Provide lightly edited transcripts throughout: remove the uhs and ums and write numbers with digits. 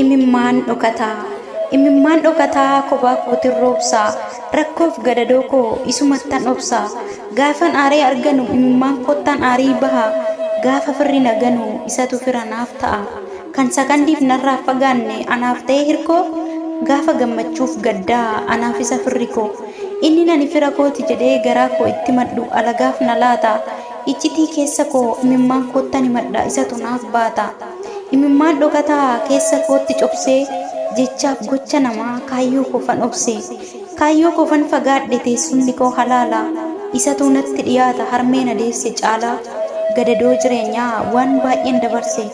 Imimmaan dhokataa. Imimmaan dhokataa kophaa kootin roobsa. Rakkoof gadadoo koo isumattan obsa. Gaafan aaree arganu imimmaan koottan aarii baha. Gaafa firri na ganu isatu fira naaf ta'a. Kan sakandiif narraa fagaanne anaaf ta'ee hirkoo gaafa gammachuuf gaddaa anaaf isa firri koo. Inni nani fira kooti jedhee garaa koo itti madhu alagaaf na laata. Iccitii keessa koo imimmaan koottan himadha isatu naaf baata. Imimmaan dhokataa keessa kootti cobsee jechaaf gocha namaa kaayyoo koofan obse. Kaayyoo koofan fagaadhe teessumni koo halaala. Isatu natti dhiyaata harmee na deesse caalaa. Gadadoo jireenyaa waan baay'een dabarse.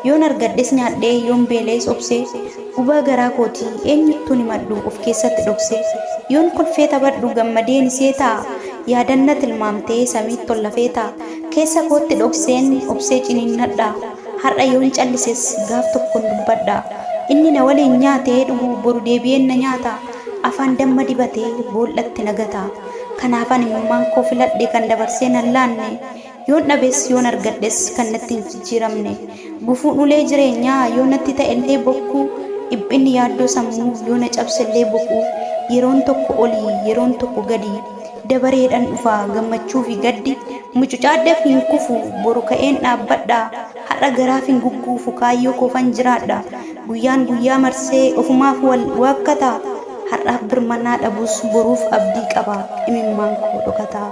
Yoon argadhes nyaadhee yoon beela'es obsee. Gubaa garaa kootii eenyuttuun himadhu of keessatti dhokse. Yoon kolfee taphadhu gammadeen isee ta'a. Yaadanna tilmaamtee samiitti ol lafee ta'a. Keessa kootti dhokseen obsee ciniinnadha. Har'a yoon callises gaaf tokkon dubbadha. Inni na waliin nyaatee dhugu boru deebi'een na nyaata. Afaan damma dibatee bool'atti na gata. Kanaafan imimmaan koo filadhe kan dabarsee nan laanne. Yoon dhabes yoon argadhes kan natti hin jijjiiramne. Gufuun ulee jireenyaa yoo natti ta'ellee bokkuu, dhiphinni yaaddoo sammuu yoo na cabsellee boquu, yeroon tokko olii yeroon tokko gadi, dabareedhan dhufa gammachuu fi gaddi, mucucaadheef hin kufu boru ka'een dhaabbadha, har'a garaaf hin gugguufu kaayyoo koofan jiraadha, guyyaan guyyaa marsee ofumaaf wal waakkata, har'aaf birmannaa dhabus boruuf abdii qaba, imimmaan koo dhokataa.